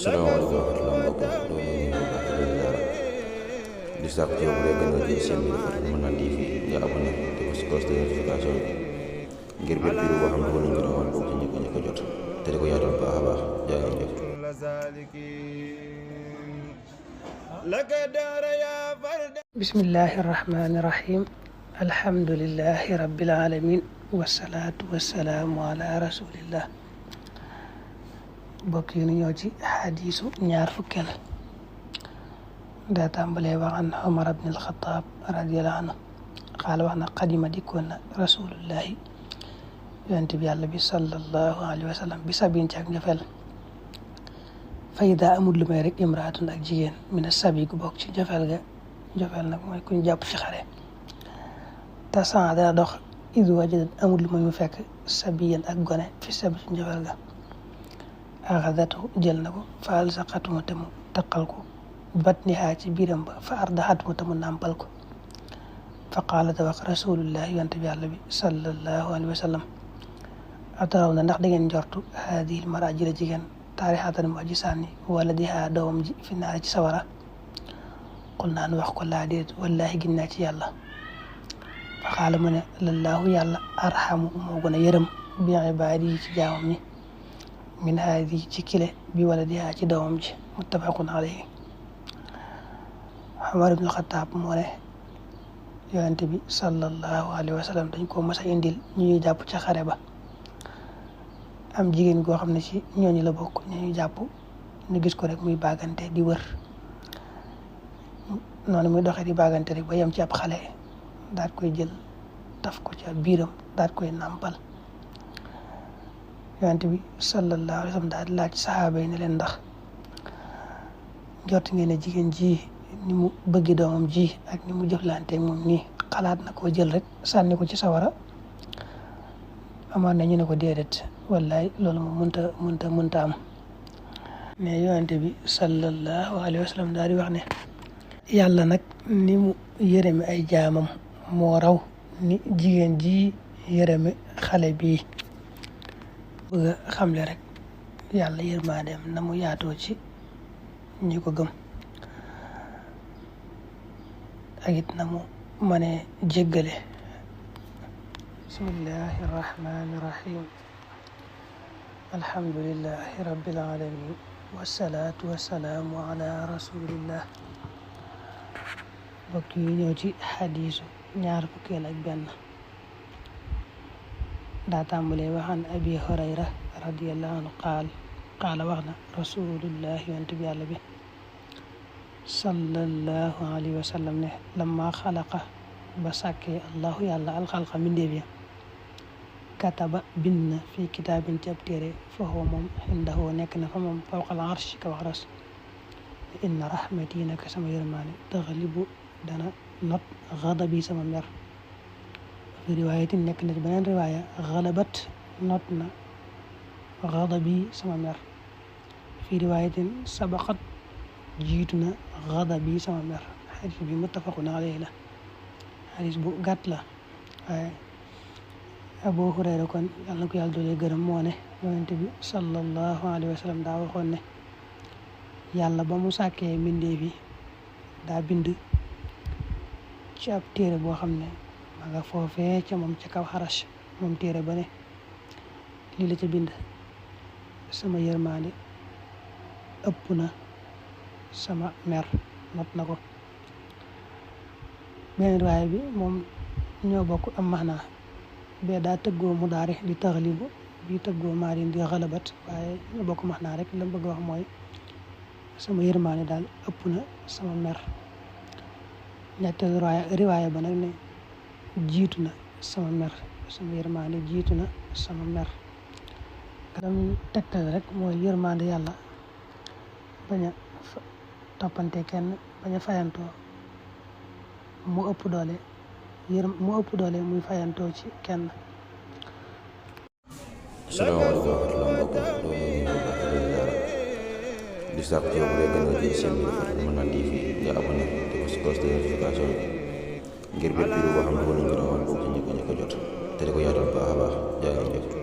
salaamaaleykum wa rahmatulah mbokk yi loolu la ñuy wax di sàkk ci yow bu dee gën nga jël seen biir Mën TV nga abonné te ko si cloche de notification bi ngir bépp vidéo boo xam ne nañ ko doon bokk ci ñëkk a jot te di ko yaatal baax a baax jaa ngeen jëf. bismillahi rahmaani rahim alhamdulillahi rabbil alamin wasalaatu wasalaamu ala rasulillah. mbokk yi nu ñëw ci xadiisu ñaar fukkeel daa tàmbalee wax an Umar ibn al-Khattab radiyallahu anhu xaala wax na qadima dikkoon na rasulullahi yonent bi yàlla bi sallallahu alayhi wa sallam bi sabin ci ak njofel fayda amul lu may rek imraatun ak jigéen mina sabi gu bokk ci njofel ga njofel nag mooy kuñ jàpp ci xare te san dana dox id wajadat amul lu may mu fekk sabiyan ak gone fi sabi ci njofel ga axadatu jël na ko fa alsaqatu te mu taqal ko batniha ci biiram ba fa ardaxatu te mu nàmpal ko fa qaala te wax rasulullah yonent bi yàlla bi sallallahu alayhi wa sallam ataraw na ndax da ngeen njortu haadihi mara ji la jigéen taarixatan mu aji sànni wala diha doomam ji fi naara ci sawara qul naan wax ko laa déet wallahi gin naa ci yàlla fa qaala mu ne lallaahu yàlla arhamu moo gën a yërëm bi ibaadi yi ci jaamam ñi min haadi ci kile bi wala diha ci doomam ji muttafaqun alayhi. Umar ibn al-Khattab moo ne yonent bi sallallahu alayhi wa sallam dañ ko mas a indil ñu ñuy jàpp ca xare ba am jigéen goo xam ne ci ñooñu la bokk ñu ñuy jàpp ñu gis ko rek muy baagante di wër noonu muy doxee di baagante rek ba yem ci ab xale daal koy jël taf ko ca biiram daal koy nàmpal. yonent bi sallallahu alayhi wa sallam daal di laaj saxaaba yi ne leen ndax jot ngeen ne jigéen ji ni mu bëggi doomam ji ak ni mu jëflanteeg moom nii xalaat na koo jël rek sànni ko ci sawara amoon na ñu ne ko déedéet wallaay loolu moom mënta am mais yonent bi sallallahu alayhi wa sallam daal di wax ne yàlla nag ni mu yërëme ay jaamam moo raw ni jigéen ji yërëme xale bii bëgg a xamle rek yàlla yërmandeem na mu yaatoo ci ñi ko gëm ak it na mu mënee jéggale. bismillahi rahmani rahim alhamdulillahi rabbil alamin wasalaatu wasalaamu ala rasulillah. mbokk yi ñëw ci xadiisu ñaar fukkeel ak benn daa tàmbalee waxaan abi hurayra radiyallahu anhu qaala wax na rasulullah yonent bi yàlla bi sallallahu alayhi wa sallam ne lamma xalaqa ba sàkkee allahu yàlla alxalqa mbindeef ya kataba bind na fii kitaabin ci ab téere foofu moom indahu nekk na fa moom fawqal arsh ka wax ras inna rahmati naka sama yërmaane taxlibu dana not xadabi sama mer fi riwaayatin nekk na ci beneen riwaaya xalabat not na xadabi sama mer fi riwaayatin sabaqat jiitu na xadabi sama mer xadis bi muttafaqun alayhi la xadis bu gàtt la waaye Abu Hurayra kon yàlla na ko yàlla doole gërëm moo ne yonent bi sallallahu alayhi wa sallam daa waxoon ne yàlla ba mu sàkkee mbindeef yi daa bind ci ab téere boo xam ne ma nga foofee ca moom ca kaw xarash moom téere ba ne lii la ca bind sama yërmaande ëpp na sama mer not na ko. beneen riwaaya bi moom ñoo bokk am maxnaa bee daa tëggoo mu daari di taxlibu bi tëggoo maarin di xalabat waaye ñoo bokk maxnaa rek la bëgg wax mooy sama yërmaande daal ëpp na sama mer. ñetteel riwaaya ba nag ne jiitu na sama mer sama yërmaande jiitu na sama mer. lam tegtal rek mooy yërmaande yàlla bañ a toppante kenn bañ a fayantoo mu ëpp doole muy fayantoo ci kenn. salaamaaleykum wa rahmatulah mbokk yi loolu la ñuy wax di sàkk ci yow bu dee gën nga jël seen biir Mën TV nga abonné te ko si cloche de notification bi ngir bépp vidéo boo xam ne nañ ko doon bokk ci ñëkk a jot te di ko yaatal baax a baax jaa ngeen jëf.